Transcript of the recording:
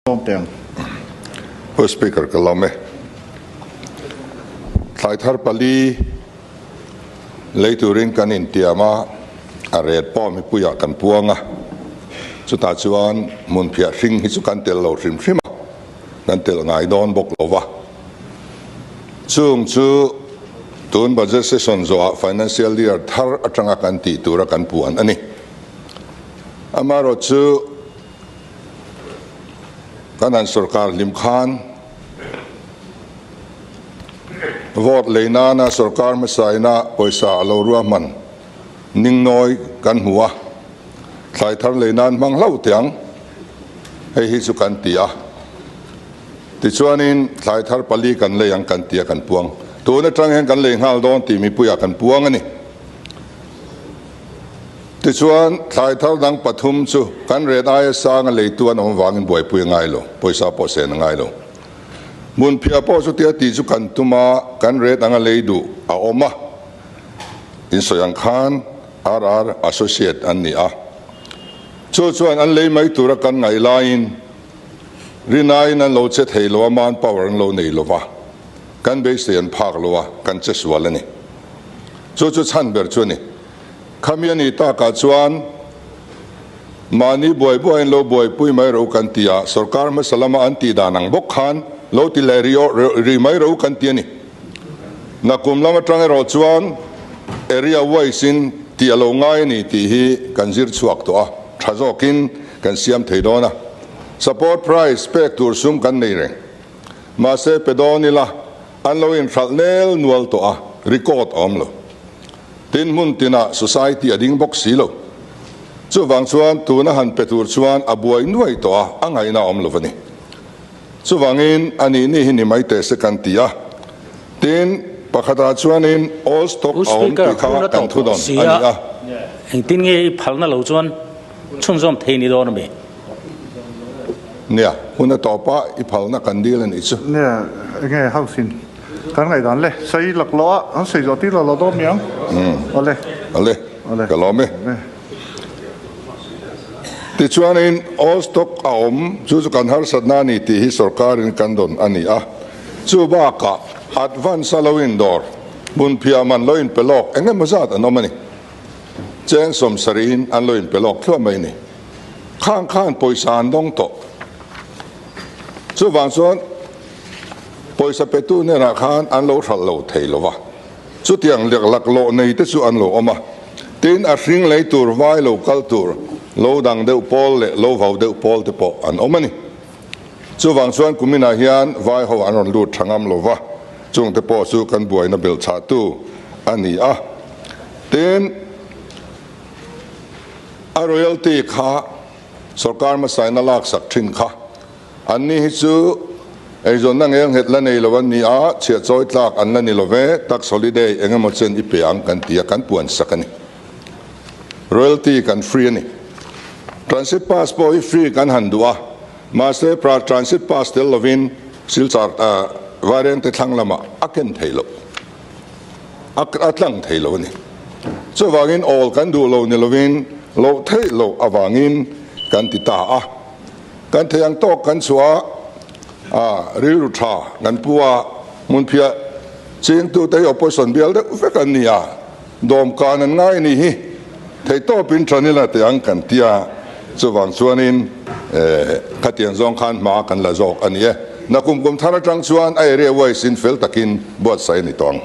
Sawm teh ang. Pu Speaker ka lawm e. Thlai thar pali lei turin kan intiam a, a ret pawh mipuiah kan puang a. Chutah chuan hmunphiah hring hi chu kan tel lo hrim hrim a, kan tel ngai dawn bawk lo va. Chung chu tun budget session zawhah financial year thar atanga kan tih tura kan puan a ni. Amaherawhchu Kan han sorkar hlim khan vote lei nana sorkar hmasaina pawisa a lo ruahman ningnawi kan hmu a, thlai thar lei nan hmang hlauh teh ang, hei hi chu kan ti a. Tichuanin thlai thar pali kan lei ang kan ti a kan puang. Tun atang hian kan lei nghal dawn tih mipuiah kan puang a ni. Tichuan, thlai thar dang pathum chu kan ret aia sanga leitu an awm vangin buaipui a ngai lo, pawisa pawh sen a ngai lo. Hmunphiah pawh chutia tih chu kan tum a, kan ret anga lei duh a awm a, insawi ang khan RR Associate an ni a. Chu chuan an lei mai tura kan ngaih laiin rinaiin an lo che thei lo a, manpower an lo nei lo va, kan beisei an phak lo a, kan che sual a ni. Chu chu chhan ber chu a ni. Khami a nih takah chuan mahni buai buaiin lo buaipui mai ro kan ti a, sorkar hmasa lama an tih dan ang bawk khan lo ti leh rih mai ro kan ti a ni. Nakum lam atang erawh chuan area wise in tih a lo ngai a ni tih hi kan zir chhuak tawh a, tha zawkin kan siam thei dawn a. Support price pek tur sum kan nei reng. Mahse pe dawn ila an lo inhralh nel nual tawh a, record a awm lo. Tin hmun tinah society a ding bawk si lo. Chuvang chuan tuna han pe tur chuan a buai nuai tawh a, a ngaihna a awm lo a ni. Chuvangin a nih nih hi ni mai teh se kan ti a. Tin, pakhatah chuanin all stock Pu a awm Speaker, tih kha hun a kan tawp thu tawh dawn si a a, ni a. engtin nge i phalna lo chuan chhunzawm thei ni dawn a mi? Nia, hun a tawp a, i phalna kan dil a nih chu. Nia, enge house in Kan ngaihdan le, sei lak lo a, an sei zawh tir lo lo dawn mi ang. Awle. Awle, ka lawm e. Tichuanin all stock a awm, chu chu kan harsatna a ni tih hi sorkarin kan dawn a ni a. Chu bakah advance a lo indawr, hmunphiah man lo inpe lawk eng emaw zat an awm a ni. Cheng sawmsarihin an lo inpe lawk thluah mai a ni. Khang khan pawisa an dawng tawh. Chuvang chuan Pawisa petu hnenah khan an lo hralh lo thei lo va, chutiang lek laklawh nei te chu an lo awm a. Tin, a hring lei tur, vai lo kal tur, lo dang deuh pawl leh lo vau deuh pawl te pawh an awm a ni. Chuvang chuan kuminah hian vai ho an rawn lut tha ngam lo va, chung te pawh chu kan buaina belhchhahtu a ni a. Tin, a royalty kha sorkar hmasain a laksak thin kha. Anni hi chu eizawnna ngelnghet la nei lo an ni a, chhiah chawi tlak an la ni lo ve, tax holiday eng emaw chen i pe ang kan ti a, kan puan sak a ni. Royalty kan free a ni. Transit pass pawh hi free kan han duh a, mahse pra transit pass tel lovin Silchar Vairengte thlang lamah a ken thei loh, a tlang thei lo a ni. Chuvangin awl kan duh lo ni lovin loh theih loh avangin kan ti ta a. Kan thei ang tawk kan chhuah a, rilru tha kan pu a, hmunphiah chingtute hi opposition bial deuh vek an ni a, dawmkan an ngai ni hi theihtawpin than ila teh ang kan ti a, chuvang chuanin khatiang zawng khan hma kan la zawk a ni e. Nakum kum thar atang chuan a area wise in fel takin buatsaih a ni tawh ang.